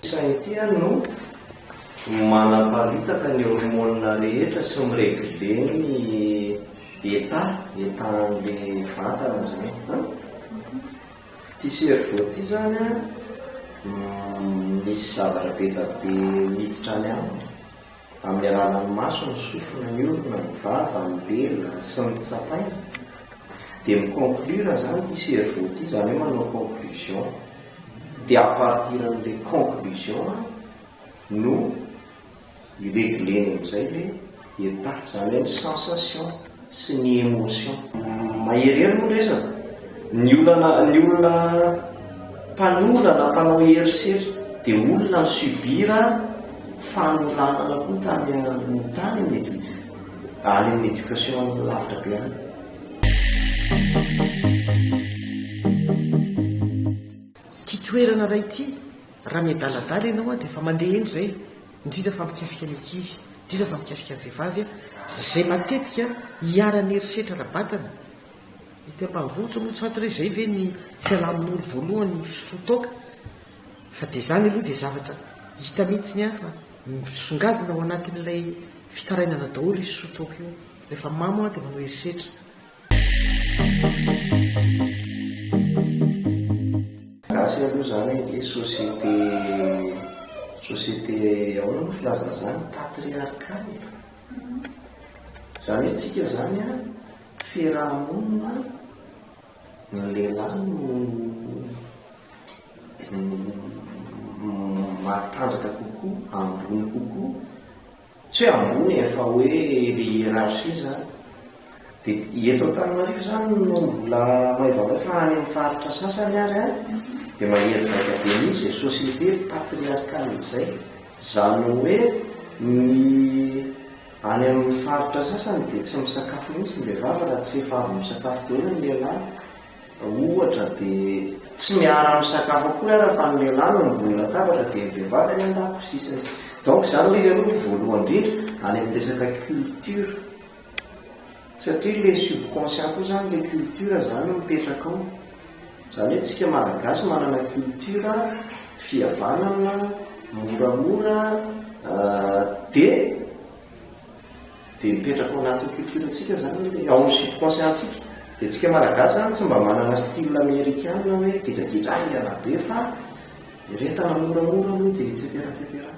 Saina ity no manaparitaka ny hormonina rehetra sy mi-regler ny état, état an'le vatana zany an. Ity cerveau ity zany an, misy zavatra be da be miditra any aminy, amin'ny alalan'ny maso, ny sofina, ny orona, ny vava, ny lela sy ny tsapaina. Dia mi-conclure zany ity cerveau ity, izany hoe manao conclusion. Dia à partir an'ilay conclusion no i-regler-ny amin'izay ilay état, izany hoe ny sensation sy ny émotion. Maherihery moa ny resaka. Ny olana, ny olona mpanolana, mpanao herisetra dia olona ni-subir fanolanana koa tany tany amin'ny édu, any amin'ny éducation lavitra be any. Ity toerana iray ity, raha miadaladala ianao dia efa mandeha eny izay, indrindra fa mikasika ny ankizy, indrindra fa mikasika ny vehivavy, izay matetika iharan'ny herisetra ara-batana. Ety ambanivohitra moa tsy fantatra hoe izay ve ny fialam-boly voalohany ny fisotroan-toaka, fa dia izany aloha dia zavatra hita mihitsy ny ahy fa misongadina ao anatin'ilay fitarainana daholo io fisotroan-toaka io. Rehefa mamo aho dia manao herisetra. Gasy aloha zany ange société société ahoana moa filazana izany patriarcale izany hoe tsika zany an fiaraha-monina ny lehilahy no matanjaka kokoa ambony kokoa Tsy hoe ambony e, fa hoe le hiérarchie zany. Dia eto Antananarivo zany no mbola maivamay fa any amin'ny faritra sasany ary an, dia mahery vaika be mihitsy izay société patriarcale izay. Izany hoe ny any amin'ny faritra sasany dia tsy misakafo mihitsy ny vehivavy raha tsy efa avy misakafo daholo ny lehilahy. Ohatra dia tsy miara-misakafo akory ara fa ny lehilahy no ambony latabatra dia ny vehivavy any an-dakozia sy ny sisa. Donc izany ilay izy aloha voalohany indrindra any amin'ny resaka culture satria ilay subconscient koa izany ilay culture izany no mipetraka ao. Izany hoe tsika malagasy manana culture fihavanana, moramora dia Dia mipetraka ao anatin'ny culture-ntsika izany ilay, ao amin'ny subconscient-ntsika. Dia tsika Malagasy izany tsy mba manana style amerikana hoe gidragidra haingana be fa iretana moramora aloha dia et cetera et cetera.